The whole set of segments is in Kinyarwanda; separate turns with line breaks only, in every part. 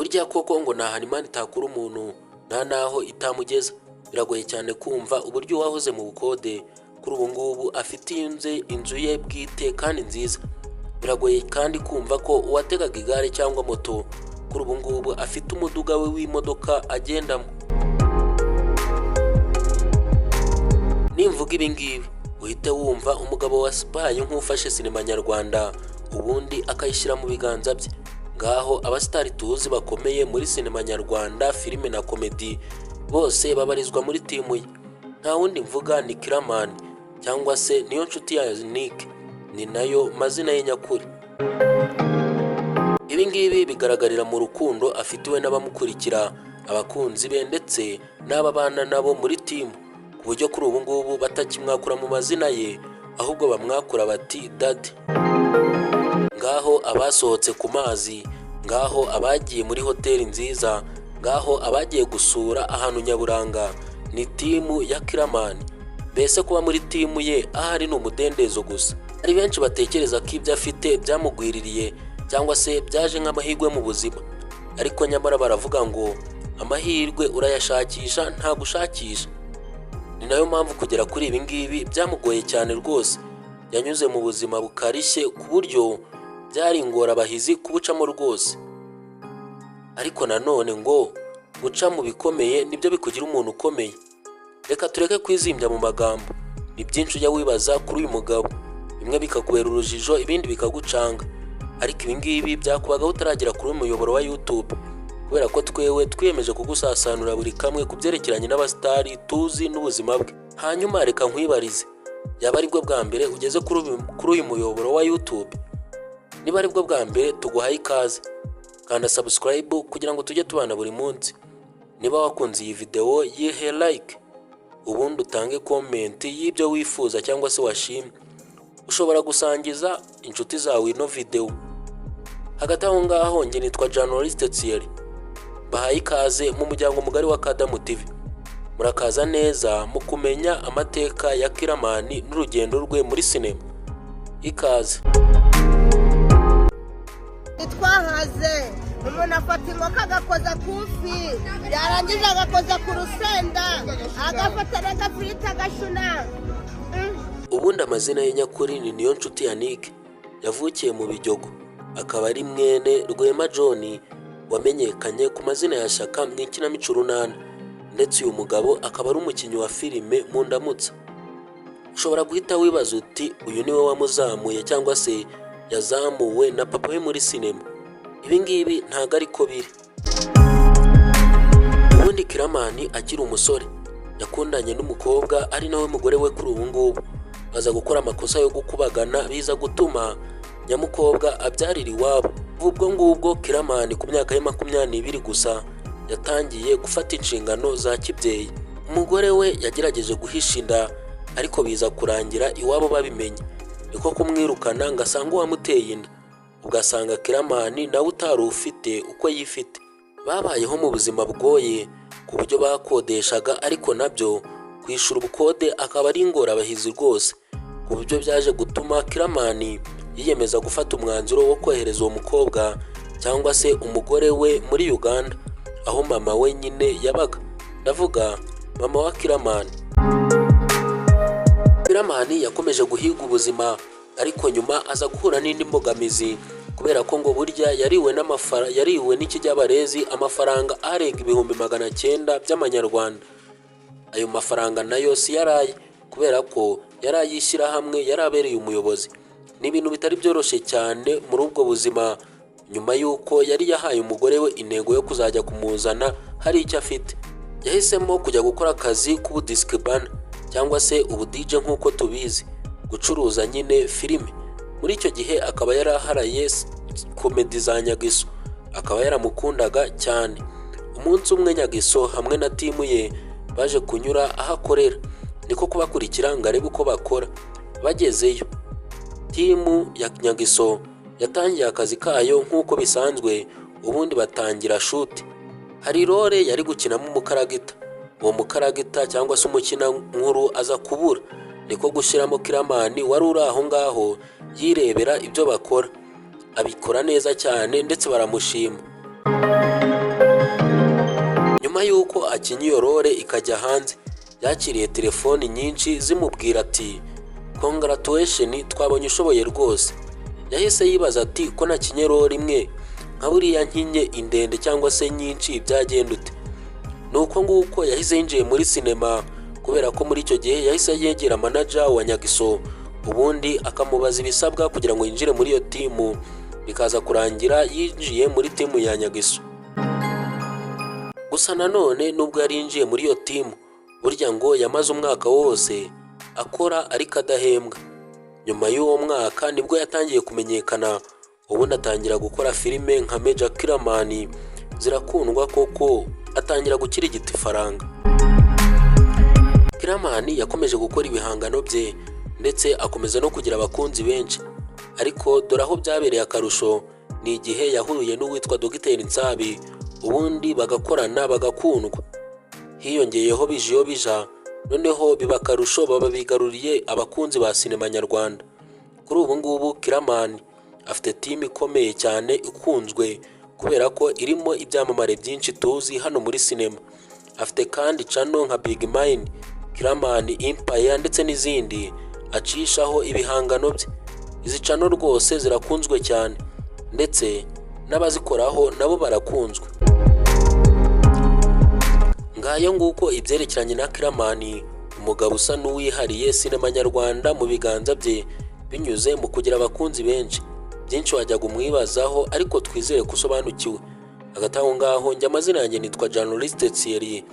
Burya koko ngo nta hantu Imana itakura umuntu, nta n'aho itamugeza. Biragoye cyane kumva uburyo uwahoze mu bukode kuri ubu ngubu afite inzu ye bwite kandi nziza. Biragoye kandi kumva ko uwategaga igare cyangwa moto kuri ubu ngubu afite umuduga we w'imodoka agendamo. Nimvuga ibi ngibi uhite wumva umugabo wabaye nk'ufashe sinema nyarwanda ubundi akayishyira mu biganza bye. Ngaho abasitari tuzi bakomeye muri sinema nyarwanda, filime na komedi bose babarizwa muri timu ye. Nta wundi mvuga ni Killaman cyangwa se niyo nshuti ya Nick, ni nayo mazina ye nyakuri. Ibi ngibi bigaragarira mu rukundo afitiwe n'abamukurikira, abakunzi be ndetse n'ababana nabo muri timu, ku buryo kuri ubu ngubu batakimwakura mu mazina ye, ahubwo bamwakura bati dadi. Ngaho abasohotse ku mazi, ngaho abagiye muri hoteli nziza, ngaho abagiye gusura ahantu nyaburanga, ni timu ya Killaman. Mbese kuba muri timu ye ahari ni umudendezo gusa. Hari benshi batekereza ko ibyo afite byamugwiririye cyangwa se byaje nk'amahirwe mu buzima, ariko nyamara baravuga ngo amahirwe urayashakisha nta gushakisha. Ni nayo mpamvu kugera kuri ibi ngibi byamugoye cyane rwose. Yanyuze mu buzima bukarishye ku buryo byari ingorabahizi kubucamo rwose. Ariko nanone ngo guca mu bikomeye nibyo bikugira umuntu ukomeye. Reka tureke kwizimbya mu magambo. Ni byinshi ujya wibaza kuri uyu mugabo, bimwe bikakubera urujijo, ibindi bikagucanga. Ariko ibi ngibi byakubagaho utaragera kuri uyu muyoboro wa YouTube, kubera ko twewe twiyemeje kugusasanura buri kamwe ku byerekeranye n'abasitari tuzi n'ubuzima bwe. Hanyuma reka nkwibarize, yaba aribwo bwa mbere ugeze kuri uyu muyoboro wa YouTube? Niba aribwo bwa mbere tuguhaye ikaze, kanda subscribe kugira ngo tujye tubana buri munsi. Niba wakunze iyi video yihe like, ubundi utange comment y'ibyo wifuza cyangwa se washimye. Ushobora gusangiza inshuti zawe ino video. Hagati aho ngaho njye nitwa Journaliste Thierry, bahaye ikaze mu muryango mugari wa Kadamu TV. Murakaza neza mu kumenya amateka ya Killaman n'urugendo rwe muri sinema. Ikaze.
Twahaze umuntu afata inkoko agakoza ku ifi, yarangiza agakoza ku rusenda, agafata n'agafiriti agashuna.
Ubundi amazina ye nyakuri ni Niyonshuti Yannick, yavukiye mu Biryogo, akaba ari mwene Rwema John wamenyekanye ku mazina ya Shyaka mu ikinamico Urunana, ndetse uyu mugabo akaba ari umukinnyi wa filime mu Ndamutsa. Ushobora guhita wibaza uti uyu niwe wamuzamuye cyangwa se yazamuwe na papa we muri sinema. Ibi ngibi ntago ariko biri. Ubundi Killaman akiri umusore yakundanye n'umukobwa ari nawe mugore we kuri ubu ngubu, baza gukora amakosa yo gukubagana, biza gutuma nyamukobwa abyarira iwabo. Ubwo ngubwo Killaman ku myaka ye 22 gusa yatangiye gufata inshingano za kibyeyi. Umugore we yagerageje guhisha inda, ariko biza kurangira iwabo babimenye, niko kumwirukana ngo asange uwamuteye inda. Ugasanga Killaman nawe utari ufite uko yifite. Babayeho mu buzima bugoye ku buryo bakodeshaga, ariko nabyo kwishyura ubukode akaba ari ingorabahizi rwose, ku buryo byaje gutuma Killaman yiyemeza gufata umwanzuro wo kohereza uwo mukobwa cyangwa se umugore we muri Uganda, aho mama we nyine yabaga. Ndavuga mama wa Killaman. Killaman yakomeje guhiga ubuzima, ariko nyuma aza guhura n'indi mbogamizi, kubera ko ngo burya yariwe n'amafara yariwe n'ikijyabarezi amafaranga arenga 900,000 by'amanyarwanda. Ayo mafaranga nayo si yaraye, kubera ko yari ay'ishyirahamwe yari abereye umuyobozi. Ni ibintu bitari byoroshye cyane muri ubwo buzima, nyuma y'uko yari yahaye umugore we intego yo kuzajya kumuzana hari icyo afite. Yahisemo kujya gukora akazi k'ubudisikibana cyangwa se ubudije nk'uko tubizi, gucuruza nyine filime. Muri icyo gihe akaba yaraharaye komedi za Nyagiso, akaba yaramukundaga cyane. Umunsi umwe Nyagiso hamwe na timu ye baje kunyura aho akorera, niko kubakurikira ngo arebe uko bakora. Bagezeyo, timu ya Nyagiso yatangiye akazi kayo nk'uko bisanzwe, ubundi batangira shoot. Hari role yari gukinamo umukaragita, uwo mukaragita cyangwa se umukina nkuru aza kubura, niko gushyiramo Killaman wari uri aho ngaho yirebera ibyo bakora, abikora neza cyane ndetse baramushima. Nyuma y'uko akinye iyo role ikajya hanze, yakiriye telefoni nyinshi zimubwira ati: "Congratulation, twabonye ushoboye rwose." Yahise yibaza ati: "Ko nakinye role imwe nka buriya, nkinye indende cyangwa se nyinshi byagenda ute?" Ni uko nguko yahise yinjiye muri sinema, kubera ko muri icyo gihe yahise yegera manager wa Nyagiso, ubundi akamubaza ibisabwa kugira ngo yinjire muri iyo team, bikaza kurangira yinjiye muri team ya Nyagiso. Gusa nanone nubwo yari yinjiye muri iyo team, burya ngo yamaze umwaka wose akora ariko adahembwa. Nyuma y'uwo mwaka nibwo yatangiye kumenyekana, ubundi atangira gukora filime nka Major Killaman, zirakundwa koko, atangira gukirigita ifaranga. Killaman yakomeje gukora ibihangano bye ndetse akomeza no kugira abakunzi benshi, ariko dore aho byabereye akarusho ni igihe yahuye n'uwitwa Dogiteri Nsabi, ubundi bagakorana bagakundwa. Hiyongeyeho Bijiyobija, noneho biba akarusho, baba bigaruriye abakunzi ba sinema nyarwanda. Kuri ubu ngubu Killaman afite team ikomeye cyane ikunzwe, kubera ko irimo ibyamamare byinshi tuzi hano muri sinema. Afite kandi channel nka Big Mind, Killaman Empire ndetse n'izindi acishaho ibihangano bye. Izi channel rwose zirakunzwe cyane, ndetse n'abazikoraho nabo barakunzwe. Ngayo nguko ibyerekeranye na Killaman, umugabo usa n'uwihariye sinema nyarwanda mu biganza bye binyuze mu kugira abakunzi benshi. Byinshi wajyaga umwibazaho, ariko twizere ko usobanukiwe. Hagati aho ngaho, njye amazina yanjye nitwa Journaliste Thierry,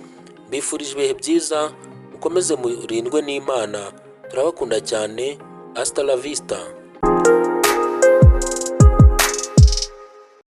mbifurije ibihe byiza, mukomeze murindwe n'Imana, turabakunda cyane. Hasta la vista.